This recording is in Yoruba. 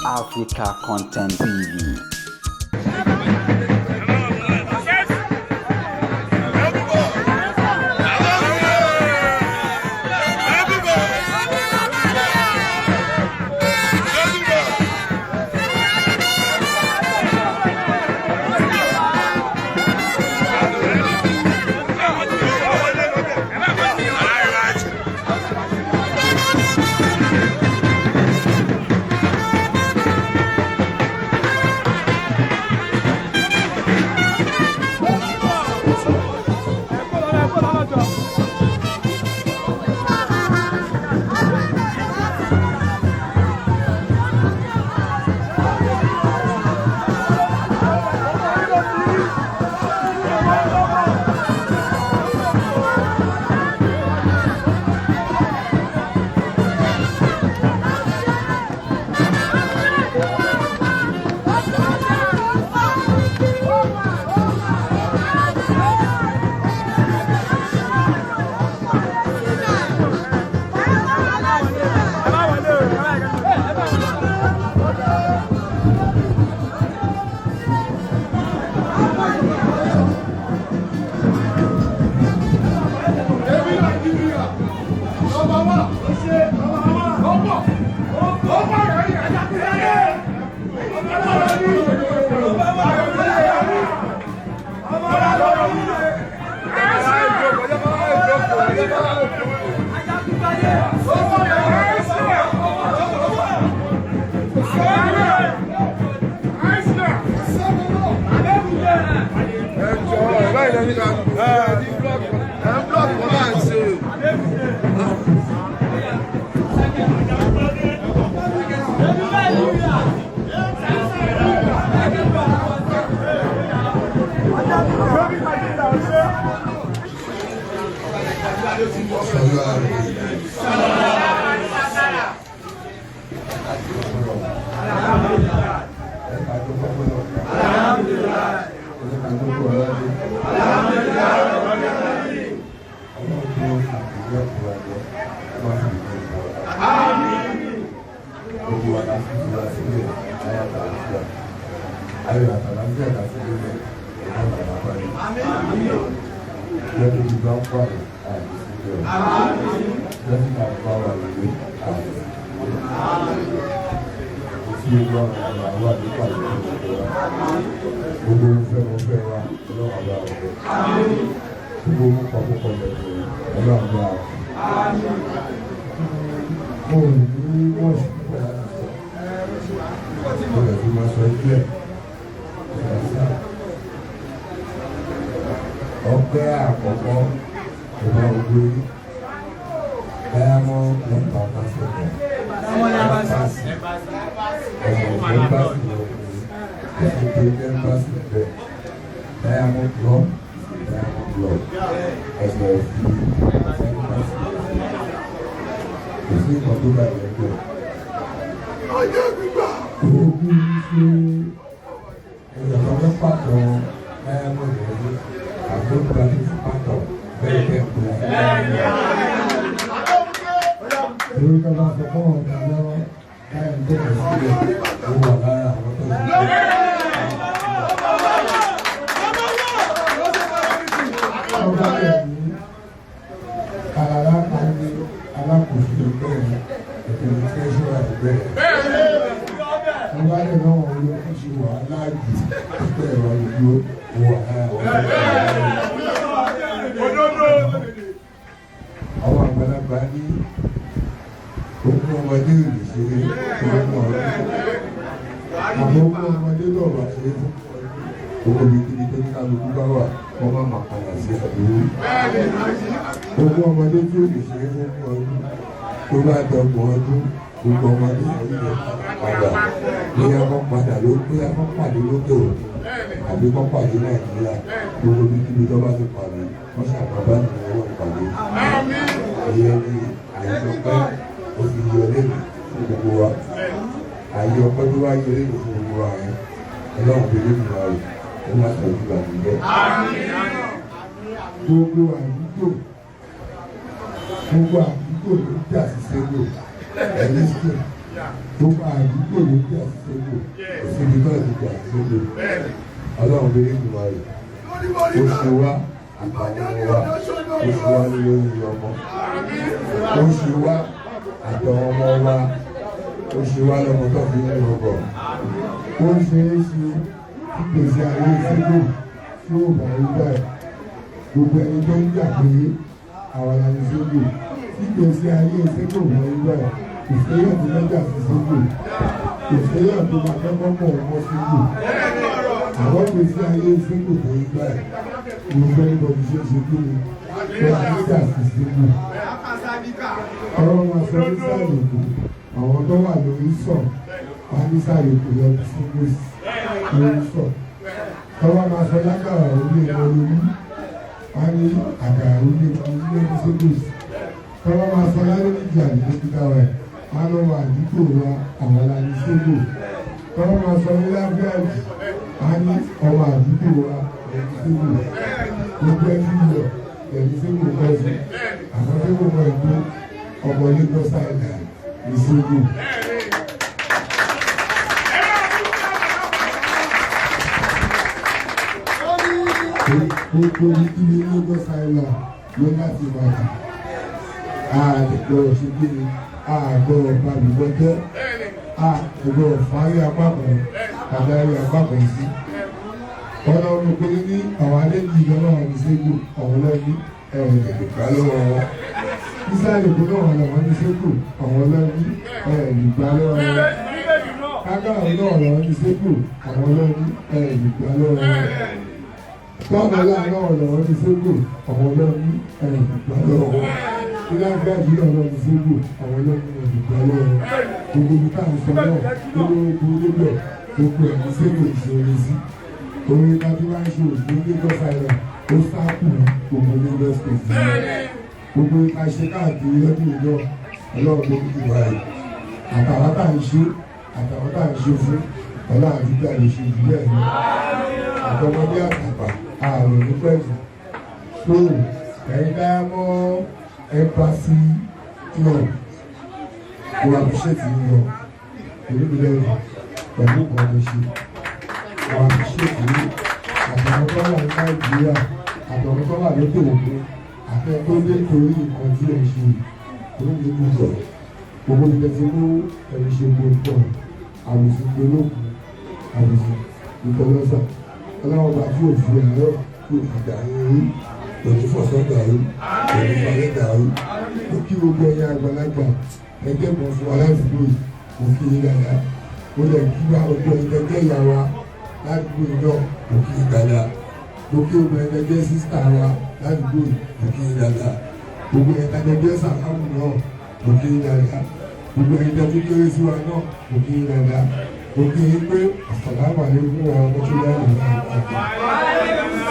Africa Content TV. Ọpẹ́ àkọ́kọ́ ọba ògbé Diamond Lọ́pàá Pásítọ̀ Ẹ̀mbásì ẹ̀mbásì ọkùnrin ẹ̀mbásì bẹ́ẹ̀ Diamond Club Diamond Club ẹ̀sọ̀ òfin ẹ̀mbásì kò sí nǹkan tó bá yẹ bẹ́ẹ̀. Ọjọ́ gbígbà. Ogún ṣe ìrànlọ́wọ́ pàtó Diamond ọdún àgbọ̀gbà ní pàtó bẹ́ẹ̀ bẹ́ẹ̀ kú. Lórí tó bá sọ fún ọ̀gá lọ́wọ́ láì tó kọ̀ sílẹ̀ ó wà lára àwọn tó ń bọ̀. Ọba rẹ̀ ní alára kan ní alákòóso ẹgbẹ́ ètò ìtẹ́sọ́ra ẹgbẹ́. Ọba rẹ̀ náà wọ́n ló fi ṣe wàhálà jù ẹgbẹ́ ẹ̀rọ ìlú ó wà lára àwọn tó ń bọ̀. Àwọn àgbàlagbà ní ogún ọmọdé ò lè ṣeré ogún ọdún, àmọ́ ogún ọmọdé náà wà ṣeré fún owó ibikíbi tó ní kálukú bá wà, wọ́n má máa padà sí àdúró. Ogún ọmọdé tí ò lè ṣeré fún ọdún tó bá dọgbọ̀n ọdún, gbogbo ọmọdé yẹn lè padà, bóyá kọ́ padà ló, bóyá kọ́ pàdé lókè òkun àbí kọ́ pàdé Nàìjíríà, gbogbo ibikíbi tó bá ti pàdé, wọ́n ṣàpàbá nìyẹn wọ́n pàdé. Ìyẹn ni àìsàn pé ó fi yọ lẹ́nu fún gbogbo wa. Àyè ọpẹ́ tó bá yọ lẹ́nu fún gbogbo wa yẹn, Ọlọ́run fi lẹ́nu wa rò ó má sọ ojú bàmíjẹ́. Gbogbo àdúgbò, gbogbo àdúgbò ló dà sí sẹ́gbò ẹ̀lẹ́sìn. Gbogbo àdúgbò ló jà sí Ségò, síbi náà ti jà sí Ségò. Ọlọ́run bí ìgbìmọ̀ rẹ̀ ó ṣe wá àtàwọn ọmọ wa, ó ṣe wá lórí ọmọ, ó ṣe wá àtàwọn ọmọ wa, ó ṣe wá lọ́mọ tó fi ń rọgọ̀. Ó ṣe é ṣe ìgbésí ayé Ségò tí ó bá rí báyìí. Gbogbo ẹni tó ń jà pé àwọn ẹni Ségò, ìgbésí ayé Ségò bá rí báyìí, kò séyàn tó fẹ́ jà sí Ségò, kò séyàn tó máa fẹ́ mọ́mọ́ ọmọ Ségò. Àwọn ìgbésí ayé Ségò tó rí báyìí, mo fẹ́ níbo ti ṣe ṣe kí ni wọ́n á jà sí Ségò. Ọ̀rọ̀ wọn sọ ní sàlẹ̀ Èkó, àwọn tó wà lórí sọ̀ wọ́n á ní sàlẹ̀ Èkó lọ sí Ségò lórí sọ̀. Tọ́wọ́ máa sọ lágbára orí ẹ̀rọ lórí, wọ́n á ní àgàrà orí ẹ̀rọ lórí Ségò. Tọ́wọ́ máa sọ lálẹ́ níjà ní dókítà rẹ̀, wọ́n á lọ́wọ́ àdúgbò wa àwọn alání Ségò. Tọ́wọ́ máa sọ ní láfíàjì, wọ́n á ní ọmọ àdúgbò wa ẹ̀yìn Ségò. Gbogbo ẹni yọ ẹ̀yìn Ségò kọ́ sí. Àwọn Ségò mọ̀ ẹ̀gbẹ́ ọmọ Lagos Island ní Ségò. Gbogbo ibi Lagos Island ló láti wà jù. Àgbọ̀rọ̀ ṣe kí ni, àgbọ̀rọ̀ balùwẹ̀ jẹ́, àgbọ̀rọ̀ fárí apá kan tàbí apá kan sí. Ọ̀nà olùkọ́ni ní àwọn alẹ́jì lọ́wọ́ ní Ségò, àwọn ọlọ́ní ẹ̀rọ ìgbà lọ́wọ́ wọn. Ìsàlẹ̀ Èkó náà làwọn ní Ségò, àwọn ọlọ́ní ẹ̀rọ ìgbà lọ́wọ́ wọn. Kákàrà náà làwọn ní Ségò, àwọn ọlọ́ní ẹ̀rọ ìgbà lọ́wọ́ wọn. Tọ́nà náà làwọn ní Ségò, àwọn ọlọ́ní ẹ̀rọ ìgbà lọ́wọ́ wọn. Ilé agbájú náà lọ ní Ségò, àwọn ọlọ́ní ẹ̀rọ ìgbà lọ́wọ́ wọn. Gbogbo ibi tá à ń sọ náà lówó ogun olóbẹ̀ gbogbo ẹ̀ ní Ségò ìṣòro sí. Orin kájú wá ń ṣe òṣèlú Lagos Island ó sáàkù gbogbo Lagos State. Gbogbo ipa ṣe káàkiri lọ́dún yìí náà, Ọlọ́run ló ń jù wá yìí. Àtàwọn tá à ń ṣe, àtàwọn tá à ń ṣe fún, Ọlọ́run àdúgbò lè ṣe jù bẹ́ẹ̀ lọ. Àtọmọdé àtàgbà ààrùn ní pẹ̀lú. So ẹ̀yin Diamond Embassy Club, mo appreciate yín lọ, èmi mi lẹ́rù pẹ̀lú nǹkan tó ṣe. Mo appreciate yín àtàwọn tó wà ní Nàìjíríà, àtàwọn tó wà lókè òkun, àtẹ tó dé torí nǹkan tí ẹ̀ ń ṣe, èmi mi dùn jọ. Gbogbo ibi tẹ́tí mú ẹ̀rí ṣe gbogbo àwòsí gbólógùn àwòsí ìtọ́lọ́sà. Ọlọ́run bá tí ò fi àárọ̀ tí ò fi dà yín rí, òní fọ̀sán dàrú, òní falẹ̀ dàrú. Mo kí gbogbo ẹ̀yin àgbàlagbà ẹgbẹ́ kan fún wa ládùúgbò yìí, mo kí yín dáadáa. Mo lè kí wá gbogbo ẹ̀yin tẹ́jẹ́ ìyá wa ládùúgbò yìí náà, mo kí yín dáadáa. Mo kí gbogbo ẹ̀yin tẹ́jẹ́ sísítà wa ládùúgbò yìí, mo kí yín dáadáa. Gbogbo ẹ̀yin tẹ́jẹ́ sàlámù náà, mo kí yín dáadáa. Gbogbo ẹ̀yin tẹ́jẹ́ kéré sí wa náà, mo kí yín dáadáa. Mo kí yín pé assalamu alaikum wa rahmatullahi wa barakatuh.